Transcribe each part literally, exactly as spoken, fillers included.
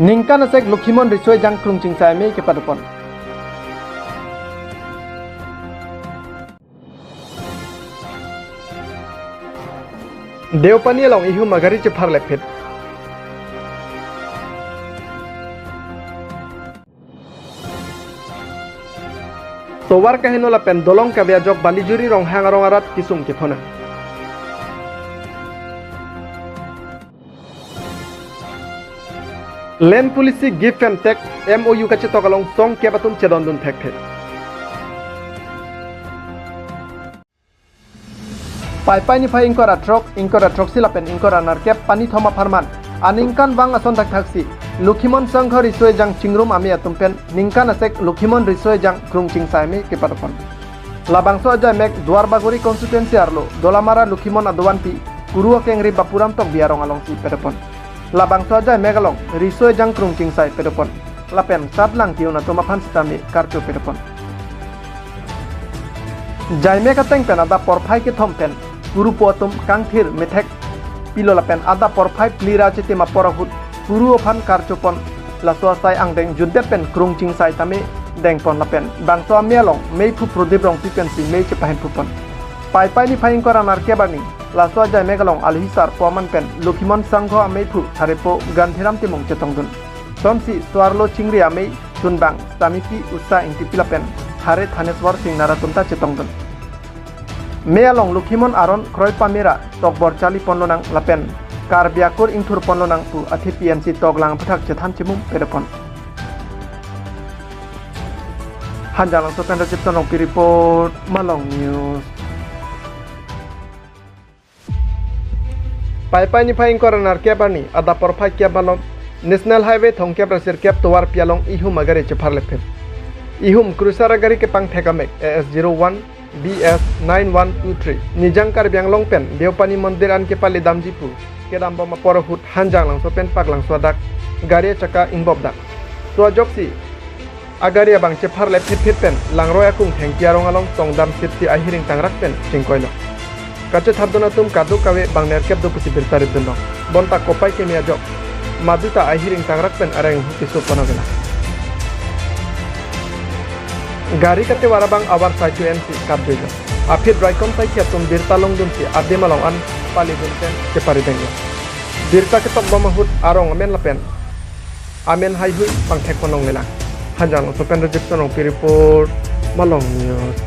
Ningkan asek Lokhimon riso ejang krungchingsai amei kepadopon. Deopani along ihum agari chepharlephet. Tovar kaheno lapen dolong kave ajok Balijuri Ronghang arong arat kesung kephonang. Land policy give and take M O U kachetok along song kep atum chedondun thekthe. Paipai niphai ingkoi ra throk, ingkoi ra throksi lapen ingkoi ra nerkep Panithom apharman aningkanvang ason thakthaksi Lokhimon Sangha riso ejang chingrum amei atum pen ningkan asek Lokhimon riso ejang krungchingsai amei kepadopon. Labangso ajaimek Duarbagori constituency arlo Dolamara Lokhimon adovan pi Kuru akengri Bapuram Tokbi arong alongsi padopon. Labangso ajaimek along riso ejang krungchingsai padopon lapen satlang ke-un atum aphan sitame karcho padopon. Jaimek ateng pen adap porphai kethom pen Kurupo atum kangthir methek pilo lapen adap porphai phli ra chitim apor ahut Kuru aphan karchopon, laso asai angdeng jutdet pen krungchingsai tame dengpon lapen bangso amei along meiphu Prodip Rongpi pensi mei chepahenphupon. Paipai niphai ingkoi ra nerkep arni laso ajaimek along alohi sarpo aman pen Lokhimon Sangha ameiphu Tharepo Gandhiram Timung chetongdun. Sonsi so-arlo chingri amei chunbang Samipi Usha Ingtipi lapen Thare Thaneswar Singnar atum ta chetongdun. Mei along Lokhimon aron kroi pamera tokbor charli ponlonang lapen Karbi akur ingthur ponlonang pu athepi ansi toklang aphuthak chethan chimum padopon. Hanjanglangso pen Rajib Sonrongpi report, Malong News. Paipai niphai ingkoi ra nerkep arni adap porphai kep malom National Highway thomkep ra sirkep tovarpi along ihum agari chepharlephet. Ihum cruiser agari kepangthek amek A S zero one B S nine one two three Nijang Karbi Anglong pen Deopani Mondir an kepale damji pu kedambom apor ahut Hanjanglangso pen Paklangso adak gari achaka ingbobdak. So ajoksi agari abang chepharlephet phet pen Langroi akung thengpi arong along tongdam sitsi ahir ingtangrak pen chingkoilo. Kachethapdun atum kadokave bang nerkep do pusi birta ripdunlo. Bonta kopai keme ajok maduta ahir ingtangrak pen areng hupiso pono gena. Gari katevar abang avar saitu ensi kapdelo. Aphi raikom saikhi atum birta longdunsi adim along an paledun pen cheparidenglo. Birta ketokbom ahut arong amen lapen amen haihui pangthek ponlonglelang. Hanjanglangso pen Rajib Sonrongpi report, Malong News.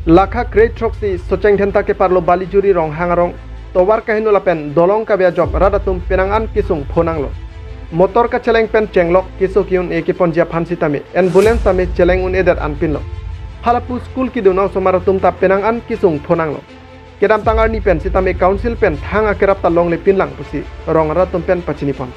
Lakha krethroksi Socheng Dhenta keparlo Balijuri Ronghang arong tovar kaheno lapen dolong kave ajok rat atum penang an kesung phonanglo. Motor kacheleng pen chenglok keso ke-un-e keponji aphan sitame ambulance tame cheleng un-edet anpinlo. Halapu school kedun osomar atum ta penang an kesung phonanglo. Kedamtang arni pen sitame council pen thang akerap ta longlepinlang pusi rong rat atum pen pachinipon.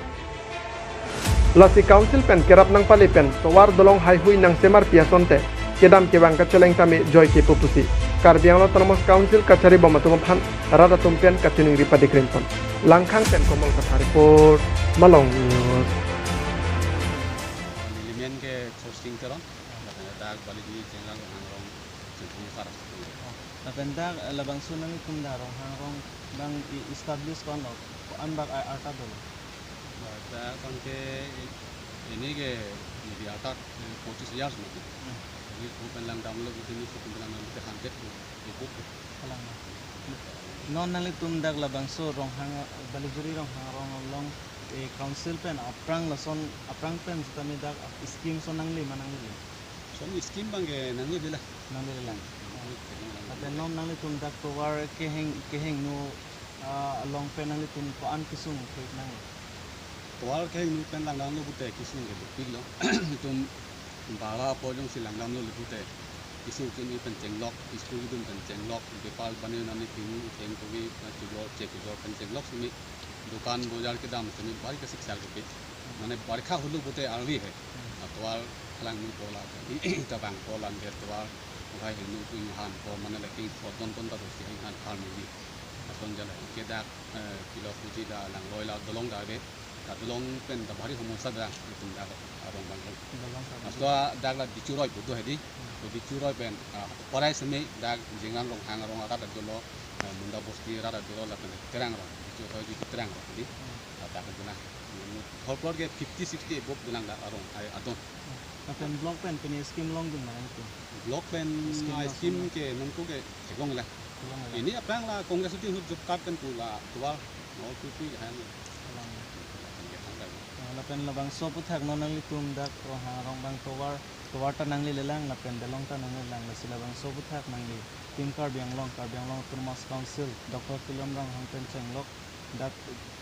Lasi council pen kerap nangpale pen tovar dolong haihui nangsemarpi asonte kedam kevang kacheleng tame joike pu pusi Karbi Anglong Autonomous Council kacharibom atum aphan rat atum pen kachiningri padikrinpon. Langkhang pen Komol Kathar report, Malong News. Limen ke Khosting Teron, dak Balijuri Chenglak Hangrong, Chinthong Sar. Lapen dak, eh, labangso nanglitum dak Ronghang arong bang i-establish ko-anlo, ko-an bak a-, arta dolo? Arta tangte i-, ini ke, ini ke arta, eh, pochis years mati. Hmm. Ini ko pen langdamlo, ini ko pen langdamlo, hundred ko, ko, ko. Kalang na. Non nanglitum dak labangso Ronghang, Balijuri Ronghang arong along, eh, council pen aphrang lason, aphrang pen sitame dak scheme ason nangle ma nanglele? Lason scheme bang ke nanglele la. Nanglele la. Hmm. Lapen non nanglitum dak tovar keheng, kehengno, ah, along pen nanglitum ko-an kesung pik nang? Tovar kehengno pen langdamlo pute kesung ke dopiklo. Itum bara apor jongsi langdamlo le pute kesung kimi pen chenglok, school kedun pen chenglok, bepar bane nani pini thengkobi, ah, chujor, che chujor pen chenglok simi. Dukan bojar kedam simi bari ke siksa kopi. Mane barkha hulu pute arvi hai. Hmm. Ah, tovar khalang nu pola, tabang pola, der tovar, uhai hingnu pun han po, mane lekin po ton ton ta dosi hai han har mili. Lason jala ke dak, eh, kilo puji la Langroi la dolong dak ave. Dolong pen ta bhari homosa dak itum dak arong bang. Dolong ta. Asto dak la Dichuroi putu hedi. To Dichuroi pen, ah, parai seme dak Jingran Ronghang arong arat dolo, ah, Munda Bosti arat dolo lapen Terang arong. Dichuroi di Terang arong hedi. Hmm. Ah, dak dona. Thorplot ke fifty sixty above dolang dak arong ai adon. Hmm. Lapen block pen pini scheme longdun ma itu? Block pen, scheme ah, langsung scheme ke nonko ke theklong la. Theklong la. Pini aphrang la Congress atum ahut job card pen pu la tovar, no pu pu han. Theklong. Theklong ke han la. Ah, lapen labangso aphuthak non nanglitum dak Ronghang arong bang tovar, tovar ta nanglelelang lapen dolong ta nanglelelang, lasi labangso aphuthak nangli Team Karbi Anglong, Karbi Anglong Autonomous Council, Doctor Tuliram Ronghang pen chenglok dak,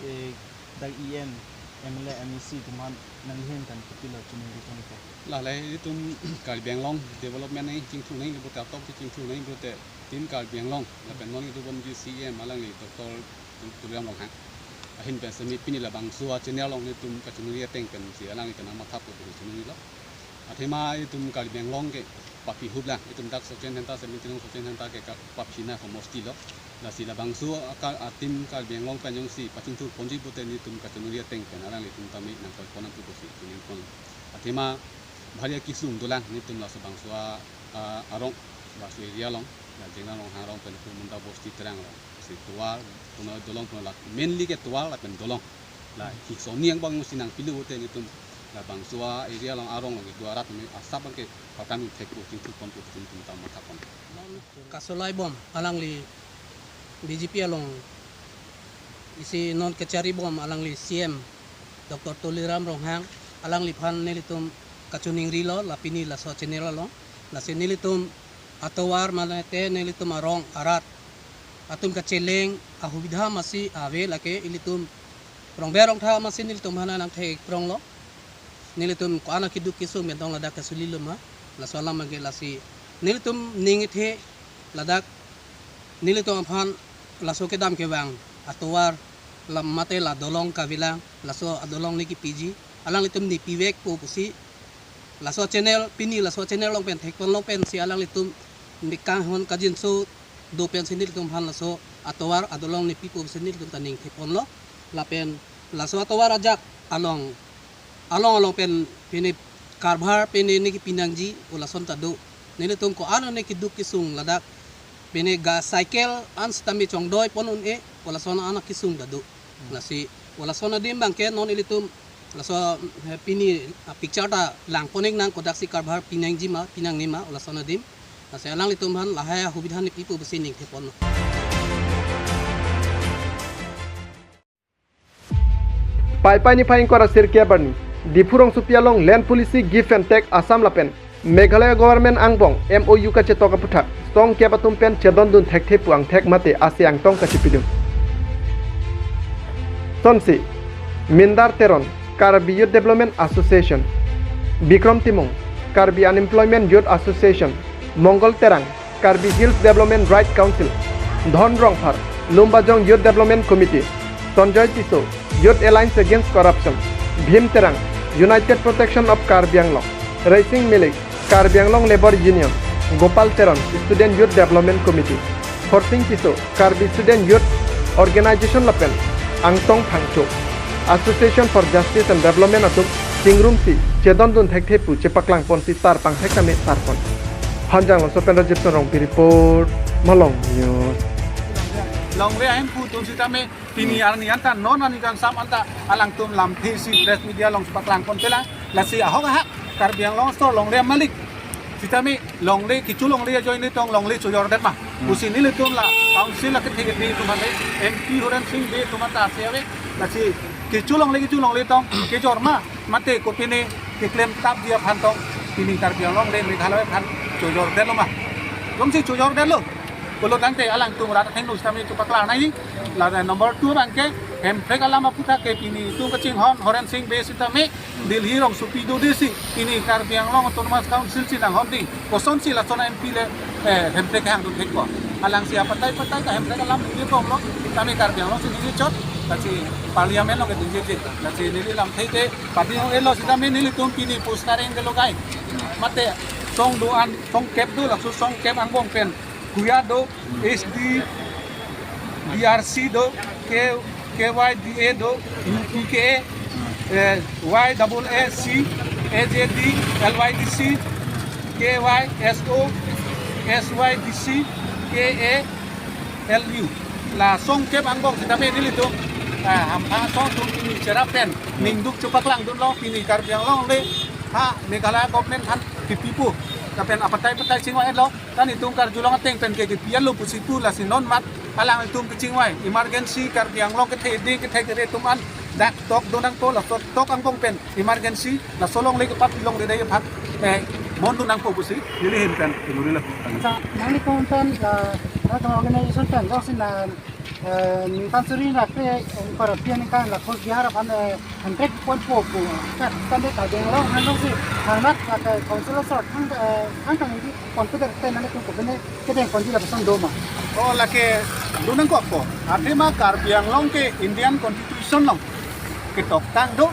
eh, dak E M, M L A, M A C atum aphan nanghin kan kopilo chiningri tangte? La le itum Karbi Anglong development nangchingthur nangji pulote, atok chingthur nangji pulote Team Karbi Anglong lapen non itum bomji C E M alangli Doctor Tuliram Ronghang ahin pen semi pini labangso a-channel along itum kachiningri ateng pensi alangli pen nangmathapo pu chiningrilo. Athema itum Karbi Anglong ke paphi huplang, itum dak Sochen Center, seventeen Sochen Center ke ka-, paphi na homosti lo. Lasi labangso aka a-Team Karbi Anglong pen jongsi pachingthur ponji pulote nelitum kachiningri ateng pen alanglitum tame nangkoi pon nangpo pusi chiningri pon. Athema bhari akesung dolang nelitum laso bangso a, a, arong, laso area along, la Jingran Ronghang arong pen pu Munda Bosti Terang arong. Si tovar, puno dolong puno la, mainly ke tovar lapen dolong. La hisoni angbong si nangpilo pulote nelitum labangso a-area along arong along kedo arat me asap abang ke pakam thekpo, chingthur ponpo, chingthur ta matha pon. Kasolai bom alangli B J P along isi non kachari bom alangli C M Doctor Tuliram Ronghang alangliphan nelitum kachiningrilo la pini laso a-channel along. Lasi nelitum atovar mane te nelitum arong arat atum kacheleng ahubidha masi ave lake ilitum rongber rongtha masi nelitum aphan nangthek pronglo. Nelitum ko-an akeduk kesung pen tong ladak kasulilo ma. Laso alam abang ke lasi nelitum ning ithe ladak nelitum aphan laso kedam kevang atovar la mate la dolong kavelang, laso adolong ne kepiji, alanglitum ne pivekpo pusi laso channel, pini laso channel along pen thekponlo pensi alanglitum ne kanghon kangjinso do pensi nelitum aphan laso atovar adolong ne pipo pusi nelitum ta ning theponlo. Lapen laso atovar ajak along, along along pen pini karbhar pini ne kepi nangji pu lason ta do. Nelitum ko-an ne keduk kesung ladak pini ga cycle an sitame chongdoi pon un-e pu lason an akesung ta do. Hmm. Lasi pu lason adim abang ke non ilitum laso, eh, pini, ah, picture ta langpon-ik nang kodaksi karbhar pi nangji ma, pi nangne ma, pu lason adim. Lasi alanglitum aphan lahai ahubidha ne pipo pusi ning theponlo. Paipai niphai ingkoi ra sirkep arni, Diphu rongsopi along Land Policy Give and Take Assam lapen Meghalaya Government angbong M O U kachetok aphuthak song kep atum pen chedondun thekthe pu angthek mate ase angtong kachipidun. Sonsi, Mindar Teron, Karbi Youth Development Association, Bikrom Timung, Karbi Unemployment Youth Association, Mongol Terang, Karbi Hills Development Right Council, Dhon Rongphar, Lumbajong Youth Development Committee, Sanjoy Tisso, Youth Alliance Against Corruption, Bhim Terang, United Protection of Karbi Anglong, Raising Milik, Karbi Anglong Labour Union, Gopal Teron, Student Youth Development Committee, Horsing Tisso, Karbi Student Youth Organization lapen Angtong Phangcho, Association for Justice and Development atum chingrumsi chedondun thekthe pu chepaklang ponsi tar pangthek tame tarpon. Hanjang Longso pen Rajiv Sonrongpi report, Malong News. Longri ahem pu atum sitame pini arni anta non arni kangsam anta alangtum lamthe si press media along paklang ponpe lang. Lasi ahok ahak Karbi Anglong aso longri amalik sitame longri kecho longri ajoine tong longri chojordet ma. Hmm. Pusi nelitum la council la kethe kethe atum ante M P Horen Sing Bey atum anta ase ave. Lasi kecho longri kecho longri tong kejor ma mate kopine keklem tap dia aphan tong pini Karbi Anglong le Meghalaya aphan chojordetlo ma. Jongsi chojordetlo pulo tangte alangtum rat athengno sitame chepaklang nangji. Lasi number two abang ke Hemprek alam aphuthak ke pini itum kachinghon Horen Sing Bey sitame Delhi rongsopi dodesi pini Karbi Anglong Autonomous Council si nanghon ding. Kosonsi lason M P le, eh, Hemprek hangdun thekpo. Alangsi apatai patai ta Hemprek alam dingje bomlo. Tame Karbi Anglong si dingje chot. Lasi Parliament along ke dingjeje. Lasi neli lamthe te padi ho elo sitame nelitum pini postering ke logai. Mate song do-an, song kep do laso song kep angbong pen kuya do, S D, D R C do, K, K Y D A do, U P K A, eh, Y double A C, A J D, L Y D C, K Y S O, S Y D C, K A L U. La songkep angbong sitame nelitum, ah, hamphang asong atum pini cherap pen ningduk chepaklangdunlo, pini Karbi Anglong le ha Meghalaya government aphan kipipo. Lapen apatai patai chingvai-etlo. Ta nelitum karjulong ateng pen ke kipi-etlo pusi pu, lasi non mat alangtum kechingvai. Emergency Karbi Anglong kethe ding kethe kere atum an dak tok donangpo, laso tok angbong pen emergency laso longle kepap longledetji aphan, eh, mondun nangpo pusi neli ahin pen inuri lo. Sa, nangli kon pen, eh, nangli organization pen jongsi na, eh, ningkan suri na kre, eh, para pia ningkan la Coach Bihar aphan, eh, Hemprek ponpo pu. Ka, kan de Karbi Anglong aphan jongsi thangnat, eh, council asor thang, eh, thang thang di ponpo de te nangtum kopine kedeng ponji lapuson do ma? Oh, lake do nangkokpo. Athema Karbi Anglong ke Indian Constitution along ketoktang do.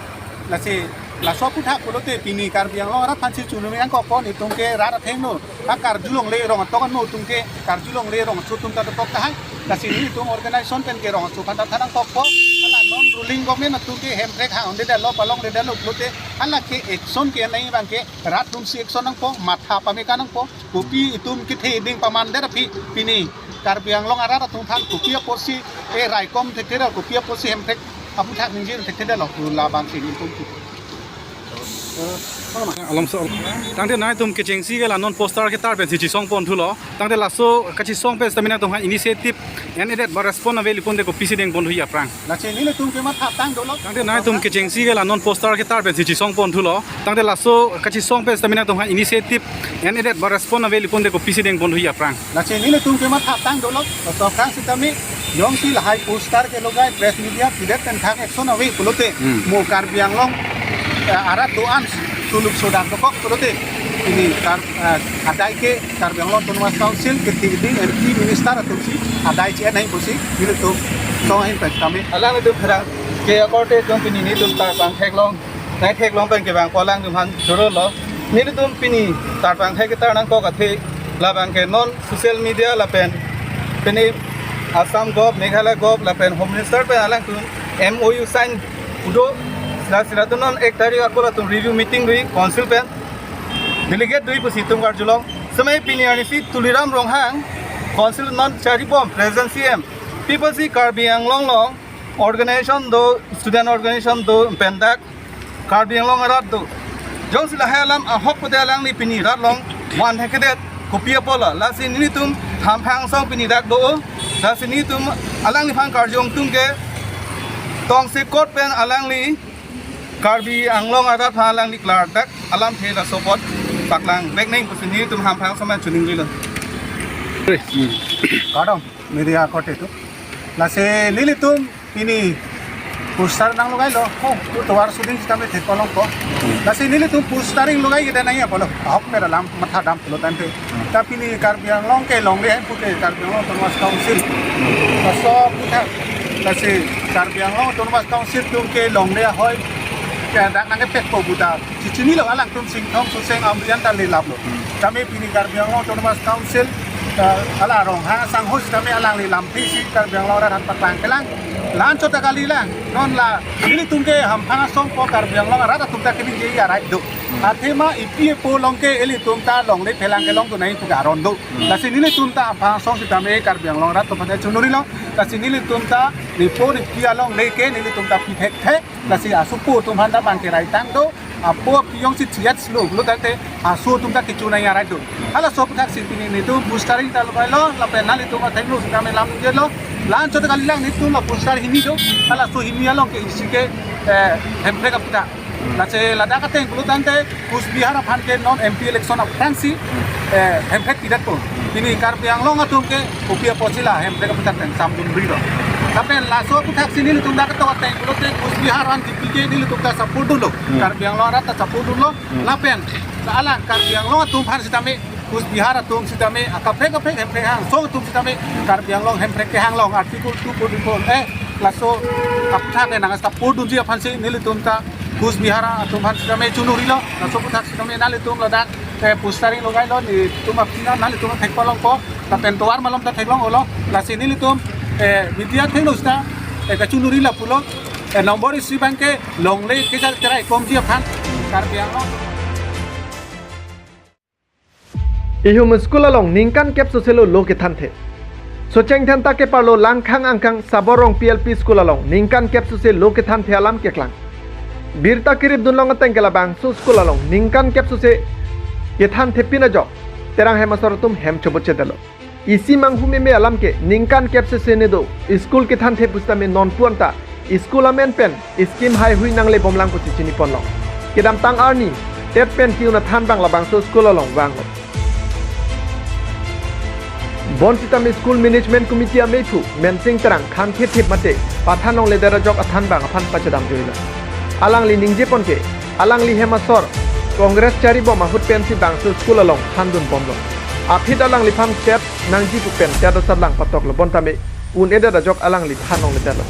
Lasi laso aphuthak pulote pini Karbi Anglong arat aphansi chunumi nangkokpo, nelitum ke rat athengno. Ha karjulongle rong atok anno atum ke karjulongle rong aso atum ta dokok tahai. Lasi nelitum organization pen ke rong aso aphan ta than nangkokpo. Hala non ruling government atum ke Hemprek hang-un-edetlo, palongledetlo pulote hala ke action ke nai abang ke rat atumsi action nangpo, matha pame-ik nangpo. Kopi itum kethe ding pamandet aphi pini Karbi Anglong arat atum aphan kopi apotsi, eh, raikom thekthedetlo, kopi apotsi Hemprek aphuthak ningje thekthedetlo, labangsi nelitum thu. Alom so. Tangte nangtum kechengsi ke la non poster ketar pensi chesong ponthulo. Tangte laso kachesong pen sitame nangtum aphan initiative en-edet ba respond ave lipon de kopisi deng ponthu aphrang? Lasi nelitum ke matha tang dolo. Tangte nangtum kechengsi ke la non poster ketar pensi chesong ponthulo. Tangte laso kachesong pen sitame nangtum aphan initiative en-edet ba respond ave lipon de kopisi deng ponthu aphrang? Lasi nelitum ke matha tang dolo. Laso aphrang sitame jongsi lahai poster kelogai, press media pidet pen thang action ave pulote, hmm, mo Karbi Anglong, eh, arat do-an suluk sodak dokok pulote, pini Kar-, eh, adai ke Karbi Anglong Autonomous Council kethe ding M P minister atumsi adai che-en nangji pusi nelitum song ahin pen tame. Alanglitum pherangke akorte atum pini nelitum tarpang theklong, nai theklong pen kevangpo alangtum aphan chorolo. Nelitum pini tarpang thek ketar nangkok athe labang ke non social media lapen pini Assam Gov, Meghalaya Gov lapen Home Minister pen alangtum M O U sign do. Lasi latum non ek tarik ako latum review meeting do-i council pen, delegate do-i pusi itum karjulong. Sitame pini arnisi Tuliram Ronghang council non charibom, present C M, people si Karbi Anglong along organization do, student organization do, pen dak Karbi Anglong arat do. Jongsi lahai alam ahok pute alangli pini rat along van thekthe-det, kopi apotlo? Lasi nelitum hamphang asong pini dak do. Lasi nelitum alangliphan karjong atum ke tongsekot pen alangli Karbi Anglong arat aphan alangli klardak alamthe laso apot paklang vek nangji pusi nelitum hamphang asong pen choningrilo. Kardom, media akorte atum. Lasi nelitum pini poster nanglogailo, ho, tu tovar suding sitame thek palongpo. Lasi nelitum postering logai kita nangji apotlo, ahok mera lam matha dam pulo tangte. Ta pini Karbi Anglong ke longle ahemphu ke Karbi Anglong Autonomous Council. Laso aphuthak, lasi Karbi Anglong Autonomous Council atum ke longle ahoi ke dak nangkepekpo pu ta chechinilo, alangtum Sinthom, Suseng, Amri an ta lelaplo. Tame pini Karbi Anglong Autonomous Council, eh, hala Ronghang asangho sitame alangli lamphisi Karbi Anglong arat aphan paklang kelang. La-anchot ta kalilang. Non la nelitum ke hamphang asong pu Karbi Anglong arat atum ta keningjeji a-right do. Athema epi epo along ke ilitum ta longle phelang kelongdun nangji pu ke aron do. Lasi nelitum ta hamphang asong sitame Karbi Anglong arat atum aphan ta chonurilo. Lasi nelitum ta nepo nepi alongle ke nelitum ta pi thekthe. Lasi asopo atum aphan ta bang ke rai tang do. Apo api jongsi chiyat silo pulo tangte aso atum ta kecho nangji a-right do. Halaso aphuthak si pini nelitum postering ta logailo, lapen nanglitum athengno sitame lamjelo. La-anchot ta kalilang, nelitum la poster hini do. Halaso hini along ke isi ke, eh, Hemprek aphuthak. Lasi ladak ateng pulo tangte Coach Bihar aphan ke non M P election aphrangsi, eh, Hemprek pidetpo. Pini Karbi Anglong atum ke kopi apotsi la Hemprek aphuthak pen samdun rilo. Lapen laso aphuthak si nelitum dak ketok ateng pulote Coach Bihar aphan kipi ke nelitum ta support dunlo. Karbi Anglong arat ta support dunlo. Lapen la alang Karbi Anglong atum aphan sitame, Coach Bihar atum sitame, akaprek kaprek Hemprek hang asong atum sitame Karbi Anglong Hemprek kehang along Article two forty-four A, laso aphuthak ke nang support dunji aphansi nelitum ta Coach Bihar atum aphan sitame chonurilo. Laso aphuthak sitame nanglitum ladak, eh, postering logailo, nelitum apina nanglitum thek palongpo, lapen tovar malom ta theklong-olo. Lasi nelitum, eh, media athengno sita, eh, kachonuri lapulo. Nombor isi abangke longle kejal cherai komji aphan Karbi Anglong. Ihum school along ningkan kep soselo lo kethanthe. Socheng Dhenta keparlo Langkhang angkang Sabor Rongpi L P school along ningkan kep sose lo kethanthe alam keklang. Birta kirip dunlong ateng ke labangso school along ningkan kep sose kethanthe pin ajok Terang hem asor atum hem chobot chedelo. Isi manghu meme alam ke ningkan kep sose ne do school kethanthe pusitame nonpu anta school amen pen scheme haihui nangle bomlang pusi chini ponlong. Kedamtang arni tet pen tiun athan abang labangso school along vanglo. Bonsitame school management committee amephu Mensing Terang khang thithip mate pathan longledet ajok athan abang aphan pachedam joilo. Alangli ningje pon ke alangli hem asor Congress charibom ahut pensi bangso school along thandun bomlo. Aphi alangliphan tet nangji pu pen tet asatlang patoklo, bontame un-edet ajok alangli than longledetlo.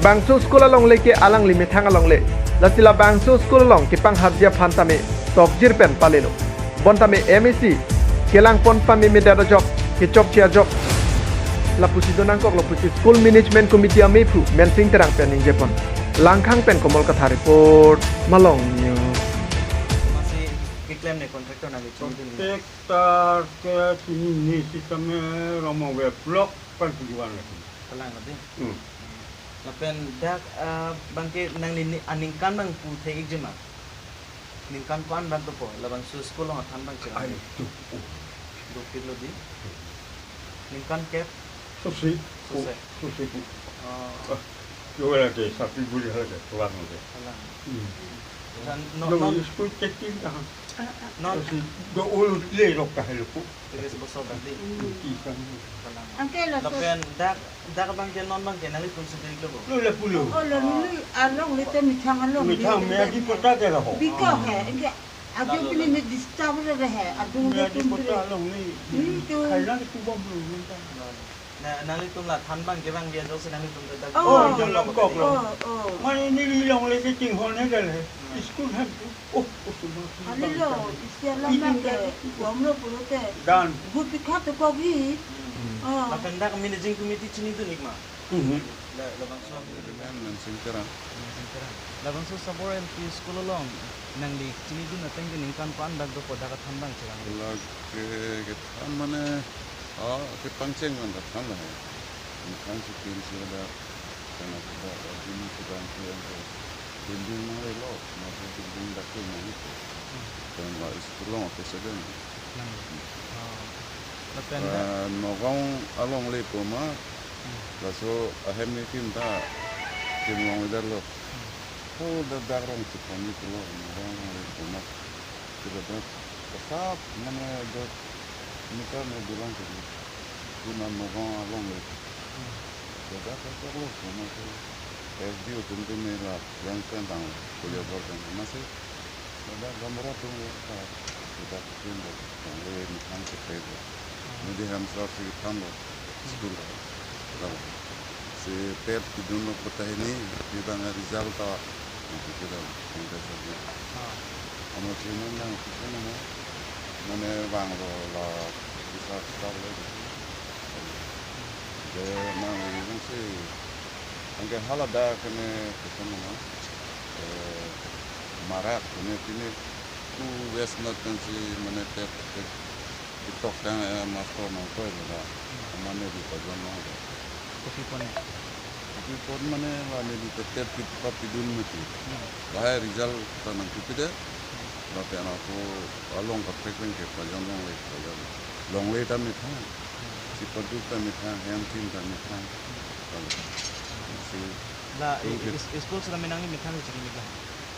Bangso school alongle ke alangli methang alongle. Lasi labangso school along kepangharji aphan tame tokjir pen palelo. Bontame M A C kelang pon pamemedet ajok, kechokche ajok lapusi do nangkoklo pusi school management committee amephu Mensing Terang pen ningje pon. Langkhang pen Komol Kathar report, Malong News. Masi keklem ne contractor nangli chini dun. Contractor ke chini ne sitame Rongmongve block pen pujuan lagi. Kalang lagi. Hmm. Lapen dak, ah, abangke nangli ni aningkan abang pu thek-ikji ma? Ningkan ko-an abang dopo, labangso school along athan abang cherang. Ai, do, oh. Dopiklo di. Ningkan kep? Sose. Sose. Oh, sose pu. Oh. Ah, lo lake, sapi buli lake, pulang lake. Pulang. Hmm. Dan no, no, non school check-in dah. Non. Sose, do ulu le rok kah lo pu. Tiga sebosor tadi. Hmm. Ikan. Pulang. Angke lo. Lapen dak, dak abangke non abangke nanglitum sendiri lo bo? Lo le pulo. Oh, lo nuli along le te methang along. Methang le me te adi kota ke raho. Bika he, angke Ajo pini ne disturb re he, ajo ne tum pini. Along ni. Hmm, tu. Khaila ni kubom lu ni ta. Na, nanglitum la than abangke abang dia jok si nanglitum ta dak. Oh, oh, jong long kok lo. Oh, oh. Mane neli longle ke chinghon he dal he. Hmm. School hem tu. Oh, oh, tu. Hali lo, isi alam ke, bom lo pulote. Dan. Gu pikha tu kok hi. Hmm. Oh. Lapen dak managing committee chinidun-ik ma? Mhm. La, labangso. Chairman Mensing Terang. Mensing Terang. Labangso Sabor L P school along nangli chinidun ateng ke ningkan ko-an dak dopo dak athan abang cherang? Lake kethan mane, ah, kepangcheng abang kethan lo he. Ningkan si tin si dak, kana si dak, ah, din si bang si yang ke. Din din nangle lo, masa din din dak ke nangle lo. Hmm. Dan la school along ke sedang. Nang. Hmm. Oh. Lapen dak? Ah, Nagaon alongle pu ma, Hmm. Laso ahem ni tim ta tim longledetlo. Hmm. Oh, dak dak rong chepon ni pulo, rong rong le pumat. Sila dak kasap mane dak nikar ne bilang ke. Puna Nagaon alongle. Hmm. Sila dak kasap lo pumat. S D O tum tum ne la yang kan tang kuliah bor kan masih. Dak gamra tum ya ta. Dak tim lo. Longle methang ke pe lo. Modi hamsar si than lo. School lo. Lo. Si tet kidun lo kota hini, di bang result ta. Nanti kita tangka saja. Ah. Amo si non nang kita nama. Mane bang lo la bisa star lo. De nang lo si. Angke hala dak kene kita nama. Eh, marak kene kene tu wes na kan si mane tet tet. Itok tang, eh, master nangkoi lo da. Mane di pajon nang lo. Kopi pon ya? Kopi pon mane la ne di tetep kit papidun mati. Hmm. Lahai result ta nangkipide. Hmm. Lapen ako along kaprek pen ke pajon longle, pajon. Longle ta methang. Hmm. Si paduk ta methang, hem tin ta methang. Hmm. Lalu. Si La, i, tung i, kit- is-, school sila menang ni methang si chini mega.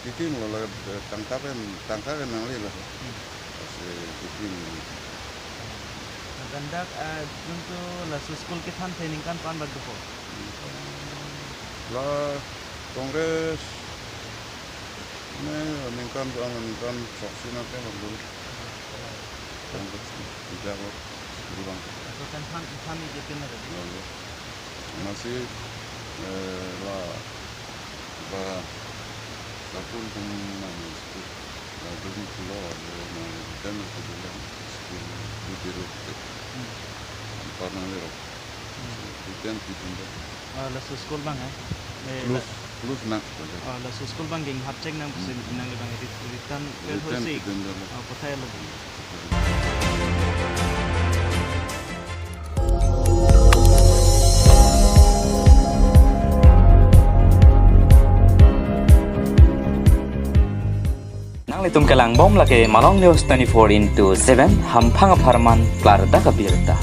Titim lo la, eh, tangka pen, tangka pen nangle lo. Hmm. Ase titim lo. Lapen dak, eh, juntu laso school kethanthe ningkan ko-an bak dopo? La Congress ne ningkan ko-an, ningkan sok si nangke bak dolo. Congress ne, tidak kok, kurang. Laso kan than, than ijepin na tadi? Lalu. Masih, eh, la, ba, kapun tum nang school. La dum pulo, ada nang dan aku bilang school di biru. Hmm. Ampar nang lero. Hmm. Di ten di bunda. Ah, laso school bang, eh? Eh, Plus. La-, Plus na. Oh, laso school abang ke hap chek nang pusi nangli abang rit-, return, return, return si, return dolo. Oh, pathai lo. Nanglitum kelangbom lake Malong News twenty-four into seven, hamphang apharman klardak abirta.